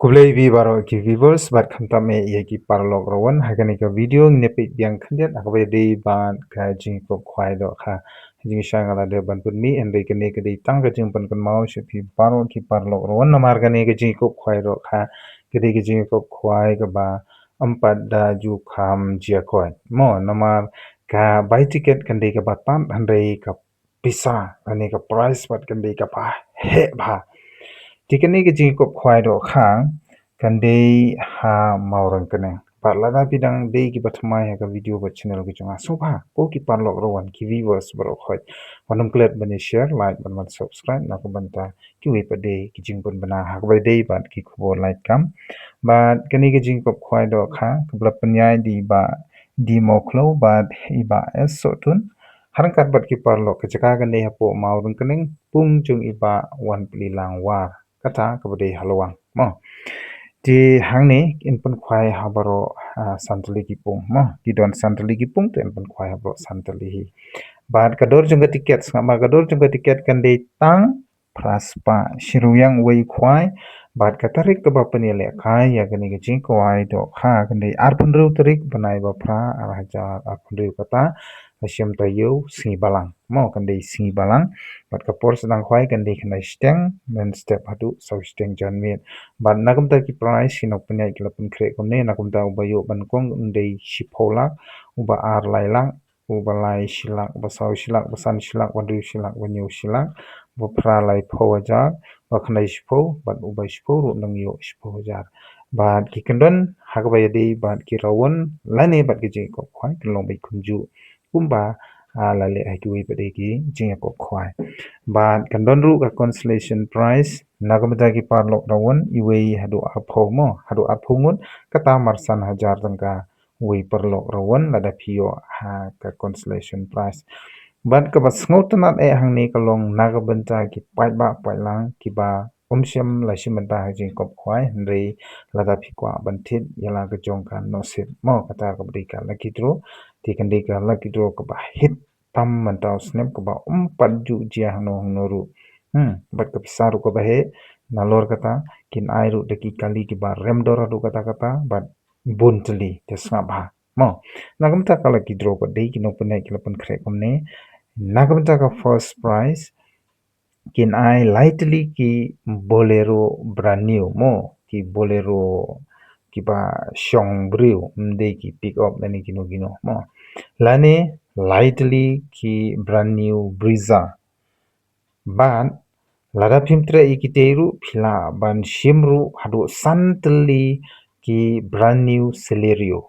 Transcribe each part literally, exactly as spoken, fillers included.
Khublei ïa phi baroh ki viewers bad khamtam eh ïa ki paralok rawan. Ha kane ka video ngin ïa peit biang khyndiat ha kaba ïadei bad ka jingïakob khwai dohkha. Jingshai nga la dep ban pynmih, hynrei kane ka dei tang ka jingpynkynmaw sha phi baroh ki paralok rawan namar kane ka jingïakob khwai dohkha ka dei ka jingïakob khwai kaba ym pat da ju kham jia koit mo, namar ka bai tiket kan dei kaba tad hynrei ka pisa lane ka prize pat kan dei kaba heh bha. Te kane ka jingïakob khwai dohkha kan dei ha Mawryngkneng. Bad lada phi dang dei kiba thymmai ha ka video bad channel ka jong nga, sngewbha ko ki paralok rawan, ki viewers baroh khoit, wat nym klet ban ïa share, like bad ban subscribe na ka bynta kiwei pat de ki jingpynbna ha kaba ïadei bad ki khubor lait kam. Bad kane ka jingïakob khwai dohkha kaba la pynïaid da i Bah D Mawkhlaw bad i Bah S Sohtun. Ha ryngkat bad ki paralok, ka jaka kan dei hapoh Mawryngkneng, pung jong i Bah Wanpli Langwar, kata kaba dei ha Lawang mo. Te hangne yn pynkhwai ha baroh, ah, san tylli ki pung mo. Ki don san tylli ki pung, te yn pynkhwai ha baroh san tylli hi. Bad ka dor jong ka tiket, sngap ma, ka dor jong ka tiket kan dei tang phra spah shi ryngwiang uwei u khwai. Bad ka tarik kaba pynïalehkai ïa kane ka jingkhwai dohkha kan dei arphew hynriew tarik bnai ba phra, ar hajar arphew hynriew, kata ka shim taïew, sngi Balang mo, kan dei sngi Balang. Bad ka por sdang khwai kan dei khyndai shiteng mynstep haduh saw shiteng janmiet. Bad na ka bynta ki prize, ki nongpynïaid ki la pynkhreh kumne: na ka bynta uba ïoh ba nyngkong un dei shiphew lak, uba ar lai lak, uba lai shi lak, uba saw shi lak, uba san shi lak, uba hynriew shi lak, uba hynñiew shi lak, uba phra laiphew hajar, uba khyndai shiphew, bad uba shiphew ruh un ïoh shiphew hajar. Bad ki kyndon ha kaba ïadei bad ki rawan lane bad ki jingïakob khwai kan long beit kumjuh kumba, ah, la leh ha kiwei pat de ki jingïakob khwai. Bad kan don ruh ka consolation prize na ka bynta ki paralok rawan, iwei haduh arphew mo, haduh arphew ngut, kata marsan hajar tyngka uwei paralok rawan lada phi ïoh ha ka consolation prize. Bad kaba sngewtynnat eh hangne ka long na ka bynta ki paidbah paidlang kiba ym shym la shim bynta ha jingïakob khwai, hynrei lada phi kwah ban thied ïa la ka jong ka nusip mo, kata kaba dei ka lucky draw. Te kan dei ka lucky draw kaba hit tam mynta u snem, kaba ym pat ju jia hangno hangno ruh. Hmm, bad ka pisa ruh kaba heh, nalor kata kin ai ruh da ki kali kiba rem dor haduh katta katta bad bun tylli, te sngap bha mo. Na ka bynta ka lucky draw pat de ki nongpynïaid ki la pynkhreh kumne: na ka bynta ka first prize kin ai lai tylli ki Bolero brand new mo, ki Bolero kiba shong briew, ym dei ki pick up lane kino kino mo. Lane lai tylli ki brand new Brezza. Bad lada phim treh ïa kitei ruh, phi lah ban shim ruh haduh san tylli ki brand new Celerio.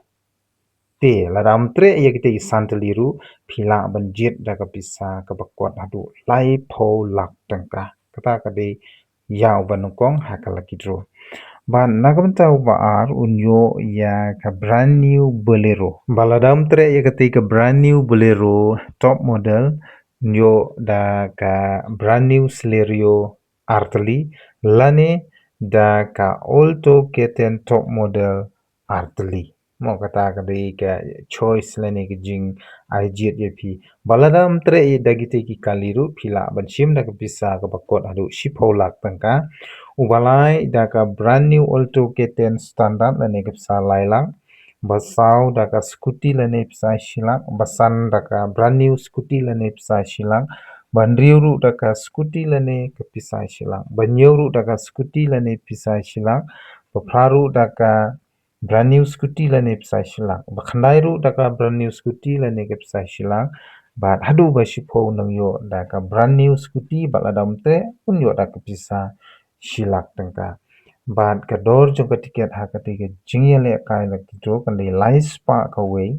Te lada ym treh ïa kitei ki san tylli ruh, phi lah ban jied da ka pisa kaba kot haduh laiphew lak tyngka. Kata ka dei ïa uba nyngkong ha ka lucky draw. Bad na ka bynta uba ar un ïoh ïa ka brand new Bolero. Bad lada ym treh ïa katei ka brand new Bolero top model, un ïoh da ka brand new Celerio ar tylli, lane da ka Alto K ten top model ar tylli. Mo, kata ka dei ka choice lane ka jingai jied ïa phi. Bad lada ym treh ïa da kitei ki kali ruh, phi lah ban shim da ka pisa kaba kot haduh shiphew lak tyngka. Uba lai da ka brand new Alto K ten standard lane ka pisa lai lak. Ba saw da ka scooty lane pisa shi lak. Ba san da ka brand new scooty lane pisa shi lak. Ba hynriew ruh da ka scooty lane ka pisa shi lak. Ba hynñiew ruh da ka scooty lane pisa shi lak. Ba phra ruh da ka brand new scooty lane pisa shi lak. Ba khyndai ruh da ka brand new scooty lane ka pisa shi lak. Bad haduh ba shiphew un nang ïoh da ka brand new scooty, bad lada ym treh un ïoh da ka pisa shi lak tyngka. Bad ka dor jong ka tiket ha katei ka jingïalehkai lucky draw kan dei lai spah kawei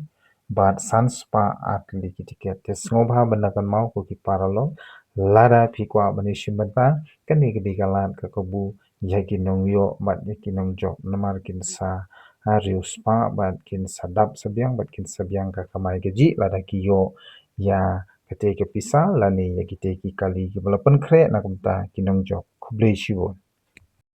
bad san spah ar tylli ki tiket. Te sngewbha ban da kynmaw ko ki paralok, lada phi kwah ban ïashim bynta, kane ka dei ka lad ka kabu ïa ki nongïoh bad ïa ki nongjop, namar kin sa, ha, riewspah bad kin sa dap sa biang bad kin sa biang ka kamai kajih lada ki ïoh ïa katei ka pisa lane ïa kitei ki kali kiba la pynkhreh na ka bynta ki nongjop. Khublei shibun.